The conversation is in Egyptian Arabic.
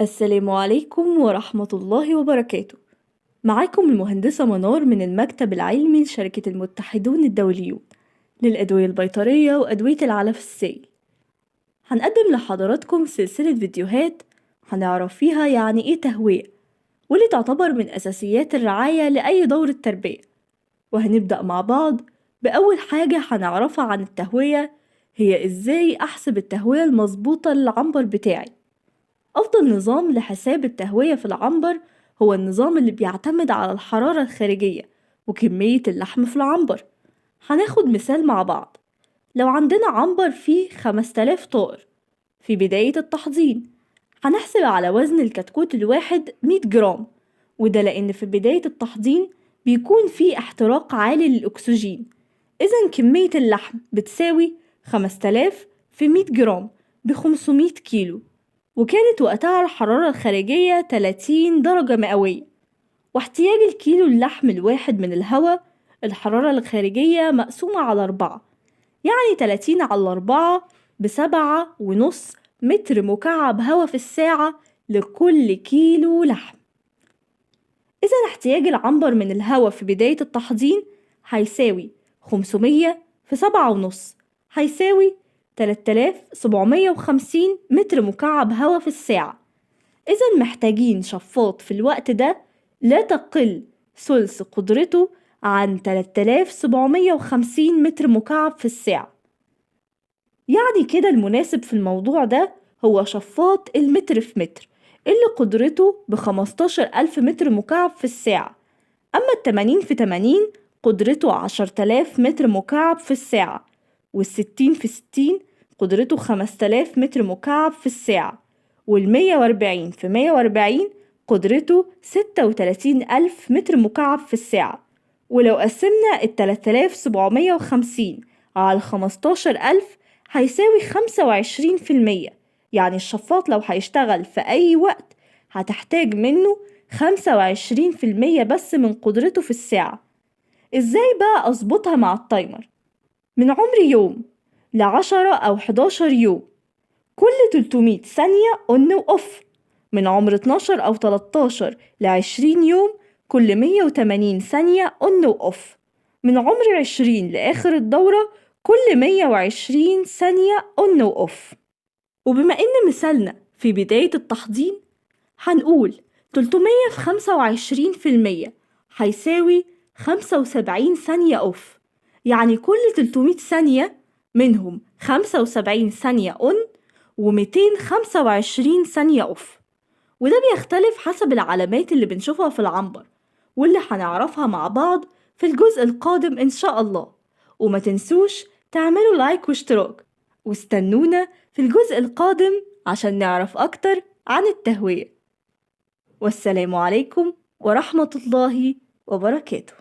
السلام عليكم ورحمة الله وبركاته. معاكم المهندسة منار من المكتب العلمي لشركة المتحدون الدوليون للأدوية البيطرية وأدوية العلف السائل. هنقدم لحضراتكم سلسلة فيديوهات هنعرف فيها يعني إيه تهوية، واللي تعتبر من أساسيات الرعاية لأي دورة تربية. وهنبدأ مع بعض بأول حاجة هنعرفها عن التهوية، هي إزاي أحسب التهوية المظبوطة للعنبر بتاعي. أفضل نظام لحساب التهوية في العنبر هو النظام اللي بيعتمد على الحرارة الخارجية وكمية اللحم في العنبر. هناخد مثال مع بعض. لو عندنا عنبر فيه 5000 طائر في بداية التحضين، هنحسب على وزن الكتكوت الواحد 100 جرام، وده لأن في بداية التحضين بيكون فيه احتراق عالي للأكسجين. إذا كمية اللحم بتساوي 5000 في 100 جرام ب500 كيلو، وكانت وقتها الحرارة الخارجية 30 درجة مئوية. واحتياج الكيلو اللحم الواحد من الهواء، الحرارة الخارجية مقسومة على 4، يعني 30 على 4 ب7.5 متر مكعب هواء في الساعة لكل كيلو لحم. إذا احتياج العنبر من الهواء في بداية التحضين هيساوي 500 في 7.5، هيساوي 3750 متر مكعب هواء في الساعة. إذا محتاجين شفاط في الوقت ده لا تقل ثلث قدرته عن 3750 متر مكعب في الساعة. يعني كده المناسب في الموضوع ده هو شفاط المتر في متر اللي قدرته ب15000 متر مكعب في الساعة. أما 80 في 80 قدرته 10000 متر مكعب في الساعة، وال60 في 60 قدرته 5000 متر مكعب في الساعة، وال140 في 140 قدرته 36000 متر مكعب في الساعة. ولو قسمنا 3750 على 15000 هيساوي 25%. يعني الشفاط لو هيشتغل في أي وقت هتحتاج منه 25% بس من قدرته في الساعة. إزاي بقى أظبطها مع ال timer؟ من عمر يوم ل10 أو 11 يوم كل 300 ثانية on و off. من عمر 12 أو 13 ل20 يوم كل 180 ثانية on و off. من عمر 20 لآخر الدورة كل 120 ثانية on و off. وبما إن مثالنا في بداية التحضين، هنقول 300 في 25% هيساوي 75 ثانية off، يعني كل 300 ثانية منهم 75 ثانية on و225 ثانية off. وده بيختلف حسب العلامات اللي بنشوفها في العنبر، واللي هنعرفها مع بعض في الجزء القادم إن شاء الله. وما تنسوش تعملوا like واشتراك، واستنونا في الجزء القادم عشان نعرف أكتر عن التهوية. والسلام عليكم ورحمة الله وبركاته.